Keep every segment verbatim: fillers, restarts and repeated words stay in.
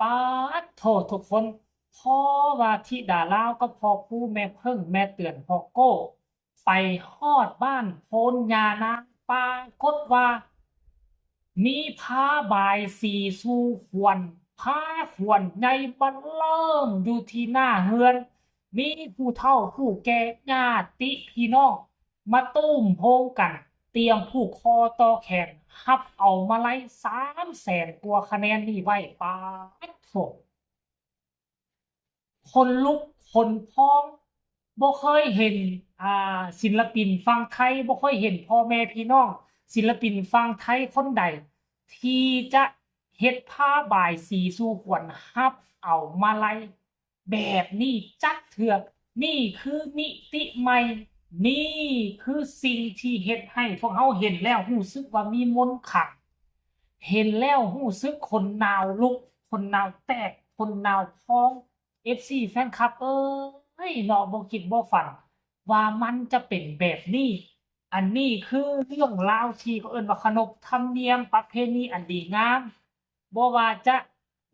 ปาดโธ่ทุกคน เพราะว่าธิดาลาวกับพ่อครูแม่เพิ่งแม่เตือนพ่อโก้ ไปฮอดบ้านโพนยานาง ปรากฏว่า มีพาบายสีสู่ขวัญ พาขวัญใหญ่บัดเริ่มอยู่ที่หน้าเฮือน มีผู้เฒ่าผู้แก่ญาติพี่น้อง มาตุ้มโฮมกัน เตรียมผูกคอต่อแขน ฮับเอามาลัยสามแสนกว่าคะแนนนี่ไว้ ปาดโธ่ ขนลุกขนพอง บ่เคยเห็น อ่า ศิลปินฝั่งไทย บ่เคยเห็นพ่อแม่พี่น้องศิลปินฝั่งไทยคนใด ที่จะเฮ็ดพาบายสีสู่ขวัญ ฮับเอามาลัยแบบนี้จักเทื่อ นี่คือมิติใหม่ นี่คือสิ่งที่เฮ็ดให้พวกเฮาเห็นแล้วรู้สึกว่ามีมนต์ขลัง เห็นแล้วรู้สึกขนหนาวลุก ขนหนาวแตก ขนหนาวพอง เอฟซี แฟนคลับเอ้ย เนาะ บ่คิดบ่ฝันว่ามันจะเป็นแบบนี้ อันนี้คือเรื่องราวที่เขาเอิ้นว่าขนบธรรมเนียมประเพณีอันดีงาม บ่ว่าจะ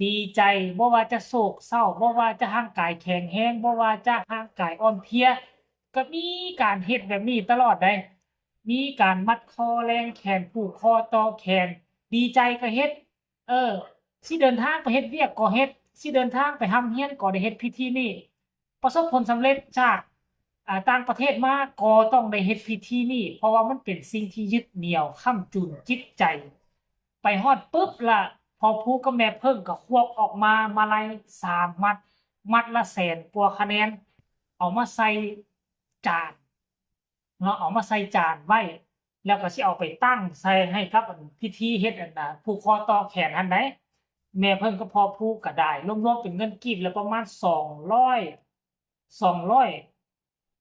ดีใจ บ่ว่าจะโศกเศร้า บ่ว่าจะร่างกายแข็งแรง บ่ว่าจะร่างกายอ่อนเพลีย ก็มีการเฮ็ดแบบนี้ตลอดเด้ มีการมัดคอแลงแขน ผูกคอต่อแขน ดีใจก็เฮ็ด เออ สิเดินทางไปเฮ็ดเวียกก็เฮ็ด สิเดินทางไปร่ำเรียนก็ได้เฮ็ดพิธีนี้ ประสบผลสำเร็จจาก อ่า ต่างประเทศมาก็ต้องได้เฮ็ดพิธีนี้ เพราะว่ามันเป็นสิ่งที่ยึดเหนี่ยวค้ำจุนจิตใจ ไปฮอดปุ๊บละ พ่อครูกับแม่เพิ่งก็ควักออกมามาลัยสามมัด มัดละแสนกว่าคะแนน เอามาใส่จาน เนาะ เอามาใส่จานไว้ แล้วก็สิเอาไปตั้งใส่ให้กับอันพิธีเฮ็ดอันน่ะ ผูกคอต่อแขนหั่นใด แม่เพิ่งกับพ่อครูก็ได้ รวมๆเป็นเงินกีบแล้วประมาณสองร้อย สองร้อย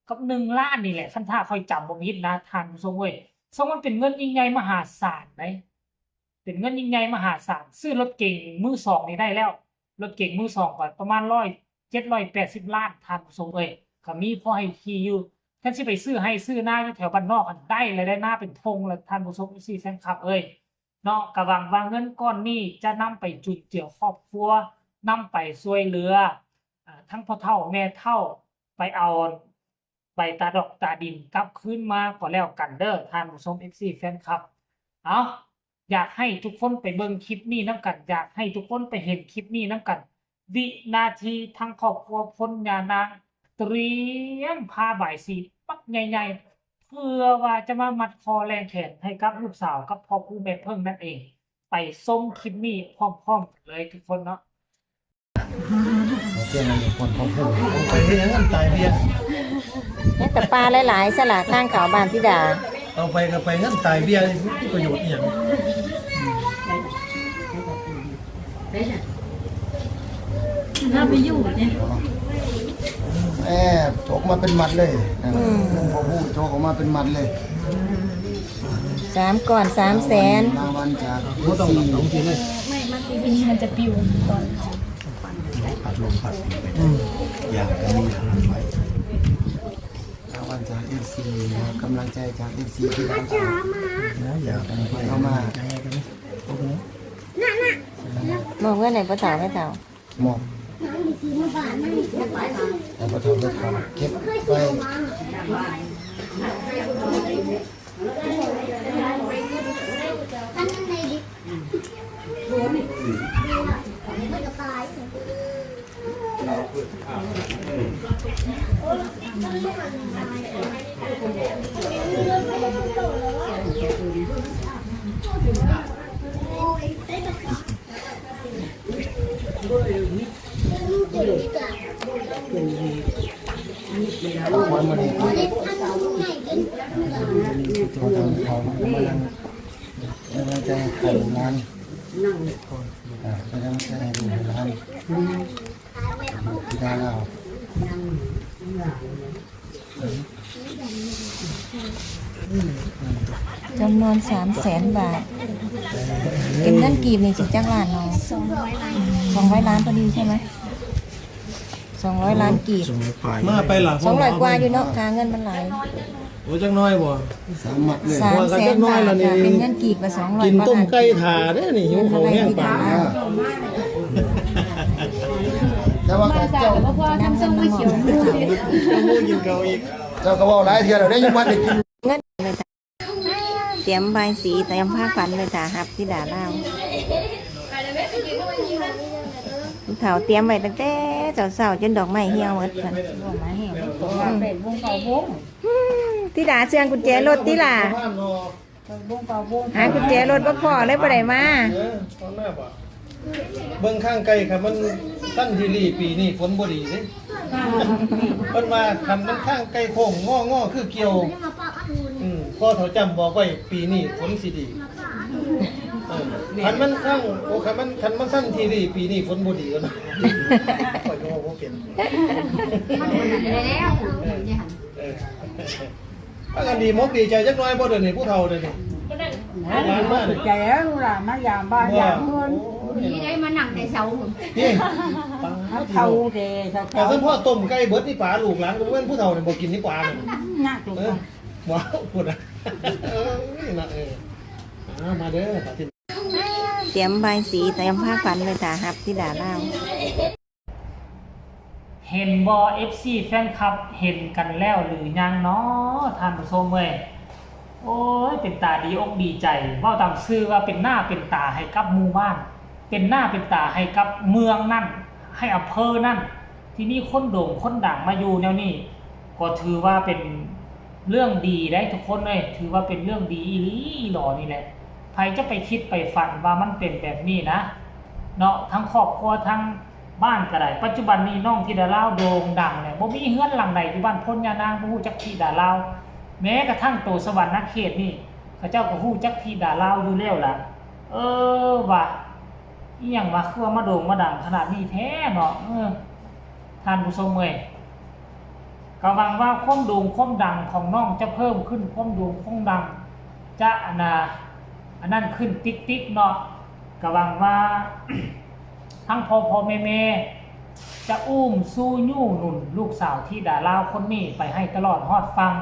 กับหนึ่งล้านนี่แหละ คันถ้าข้อยจำบ่ผิดนะ ท่านผู้ชมเอ้ย ซึ่งมันเป็นเงินยิ่งใหญ่มหาศาลเด้ เป็นเงินยิ่งใหญ่มหาศาล ซื้อรถเก๋งมือสองนี่ได้แล้ว รถเก๋งมือสองก็ประมาณร้อย เจ็ดร้อยแปดสิบล้าน ท่านผู้ชมเอ้ย ก็มีพอให้ขี่อยู่ คันสิไปซื้อไฮ่ซื้อนาอยู่แถวบ้านนอกหั่นได้เลย ได้นาเป็นท่งเลย ท่านผู้ชม เอฟซี แฟนคลับเอ้ย เนาะ ก็หวังว่าเงินก้อนนี้จะนำไปจุนเจือครอบครัว นำไปช่วยเหลือ อ่า ทั้งพ่อเฒ่าแม่เฒ่า ไปเอาใบตาดอกตาดินกลับคืนมาก็แล้วกันเด้อ ท่านผู้ชม เอฟซี แฟนคลับ เอา อยากให้ทุกคนไปเบิ่งคลิปนี้นำกัน อยากให้ทุกคนไปเห็นคลิปนี้นำกัน วินาทีทั้งครอบครัวโพนยานางเตรียมพาบายสีปักใหญ่ๆ เพื่อว่าจะมามัดคอแลงแขนให้กับลูกสาวกับพ่อครูแม่เพิ่งนั่นเอง ไปชมคลิปนี้พร้อมๆกันเลยทุกคนเนาะ โอเคนะทุกคน ขอบคุณ ไปเฮ็ดหยังตายเบีย ยังแต่ปลาหลายๆ สละทางเขาบ้านธิดา เอาไปก็ไป เงินตายเบียนี่มีประโยชน์อีหยัง ถ้าไปอยู่เนี่ย แอบถกมาเป็นมัดเลย อืม เงินพ่อครูถกออกมาเป็นมัดเลย สามก้อน สามแสน รางวัลจาก บ่ต้อง เอฟซี เอาสิเลย ไม่ มันจะปิวตอน พัดลมพัดไป อืม อย่างนี้นะ รางวัลจาก เอฟซี นะครับ กำลังใจจาก เอฟซี ที่เราจะ นะ อย่า เข้ามา มอบเงินให้พ่อเฒ่าแม่เฒ่า มอบ ให้พ่อเฒ่าแม่เฒ่าเก็บไว้ เขาทำเขากำลัง กำลังจะให้ลูกหลาน อ่า กำลังจะให้ลูกให้หลาน ที่ได้แล้ว จำนวน สามแสน บาท เป็นเงินกีบนี่สิจักล้านเนาะ สองร้อยล้าน สองร้อยล้านพอดีใช่ไหม สองร้อยล้านกีบ มาไปล่ะ สองร้อยกว่าอยู่เนาะ ค่าเงินมันหลาย โอ้ จักหน่อยบ่ สามมัดเลย สามแสนบาทค่ะ เป็นเงินกีบก็ สองร้อย กินต้มไก่ถ่าเด้อนี่ หิวข้าวแห้งปานนี้ เป็นอะไรที่ดีมาก แต่ว่า มา เขา สา เจ้า มก็พอทำทรงมาเขียว เจ้ามูกินเขาอีก เจ้าก็เว้าหลายเทื่อแล้วเด้ ยังบ่ได้กิน เตรียมใบายสี เตรียมผ้าขวัญไว้ถ่าฮับธิดาลาว ผู้เฒ่าเตรียมไว้ตั้งแต่เช้าๆ จนดอกไม้เหี่ยวหมด ดอกไม้เหี่ยวหมด อืม เป็นวงเก่าวง อืม ธิดาเชื่องกุญแจรถติล่ะ เป็นวงเก่าวง หากุญแจรถบ่พ้อเลยบ่ได้มา เออ ตอนหน้าบ่ เบิ่งข้างไกลครับ มันสั้นทีหลีปีนี้ฝนบ่ดีเด้ เพิ่นว่าคันมันข้างไกลโค้งงองอคือเกี่ยว อืม พ่อเฒ่าจำบอกไว้ปีนี้ฝนสิดี เออ คันมันข้าง โอ้ คันมัน คันมันสั้นทีหลีปีนี้ฝนบ่ดีแล้วนะ ข้อยก็ว่าบ่เป็น มันบ่ได้แล้ว เออ พากันดีมกดีใจจักหน่อยบ่เดี๋ยวนี้ผู้เฒ่าเดี๋ยวนี้ หลานมาเนี่ย ใจแล้วลูกหลานมายามบ้านยามเฮือน โอ้ย นี่ได้มานั่งแต่เช้า นี่ เฒ่าแต่เฒ่า แต่สมพ่อต้มไก่เบิดนี่ปลาลูกหลานก็บ่แม่นผู้เฒ่าเนี่ยบ่กินนี่ปลาเนี่ย น่าสง เออ สาร ว้าว พูดนะ เอ้ยนะ เออ เอามาเด้อ เตรียมใบายสี เตรียมผ้าขวัญไว้ถ่าฮับธิดาลาว เห็นบ่ เอฟซี แฟนคลับ เห็นกันแล้วหรือยังน้อ ท่านผู้ชมเอ้ย โอ้ย เป็นตาดีอกดีใจ เว้าตามซื่อว่าเป็นหน้าเป็นตาให้กับหมู่บ้าน เป็นหน้าเป็นตาให้กับเมืองนั่น ให้อำเภอนั่น ที่มีคนโด่งคนดังมาอยู่แนวนี้ ก็ถือว่าเป็นเรื่องดีได้ทุกคนเอ้ย ถือว่าเป็นเรื่องดีอีหลีอีหลอนี่แหละ ไผจะไปคิดไปฝันว่ามันเป็นแบบนี้นะ เนาะ ทั้งครอบครัวทั้งบ้านก็ได้ ปัจจุบันนี้น้องธิดาลาวโด่งดังเนี่ย บ่มีเฮือนหลังใดอยู่บ้านโพนยานางบ่ฮู้จักธิดาลาว แม้กระทั่งโตสะหวันนะเขตนี่ เขาเจ้าก็ฮู้จักธิดาลาวอยู่แล้วล่ะ เออ ว่า อีหยังวะ คือว่ามาโด่งมาดังขนาดนี้แท้เนาะ เออ ท่านผู้ชมเอ้ย ก็หวังว่าความโด่งความดังของน้องจะเพิ่มขึ้น ความโด่งความดังจะอันน่ะ อันนั้นขึ้นติ๊กๆ เนาะ ก็หวังว่า ทั้งพ่อๆ แม่ๆ จะอุ้มชูยูหนุนลูกสาวธิดาลาวคนนี้ไปให้ตลอดฮอดฝั่ง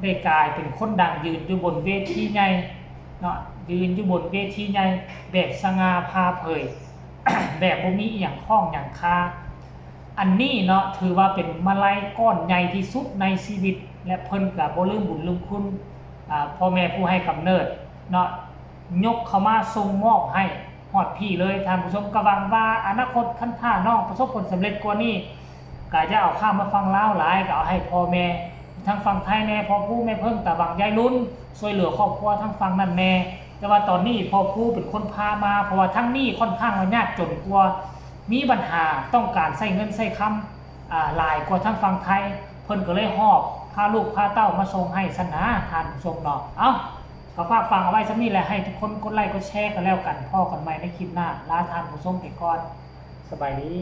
ได้กลายเป็นคนดังยืนอยู่บนเวทีใหญ่เนาะ ยืนอยู่บนเวทีใหญ่แบบสง่าผ่าเผย แบบบ่มีอีหยังข้องหยังคา อันนี้เนาะถือว่าเป็นมาลัยก้อนใหญ่ที่สุดในชีวิต และเพิ่นก็บ่ลืมบุญลืมคุณ อ่า พ่อแม่ผู้ให้กำเนิดเนาะ ยกเข้ามาส่งมอบให้ฮอดพี้เลย ท่านผู้ชม ก็หวังว่าอนาคตคันถ้าน้องประสบผลสำเร็จกว่านี้ ก็จะเอาข้ามมาฟังลาวหลาย ก็เอาให้พ่อแม่ทางฝั่งไทยแน่ พ่อผู้แม่เพิ่งตาหวังยายลุน ช่วยเหลือครอบครัวทางฝั่งนั่นแน่ แต่ว่าตอนนี้พ่อผู้เป็นคนพามา เพราะว่าทั้งนี้ค่อนข้างว่ายากจนกว่า มีปัญหาต้องการใช้เงินใช้คำ อ่า หลายกว่าทางฝั่งไทย เพิ่นก็เลยหอบพาลูกพาเต้ามาส่งให้ซั่นนะ ท่านผู้ชมเนาะ เอ้า ก็ฝากฟังเอาไว้ส่ำนี้แหละ ให้ทุกคนกดไลค์กดแชร์กันแล้วกัน พ้อกันใหม่ในคลิปหน้า ลาท่านผู้ชมไปก่อน สบายดี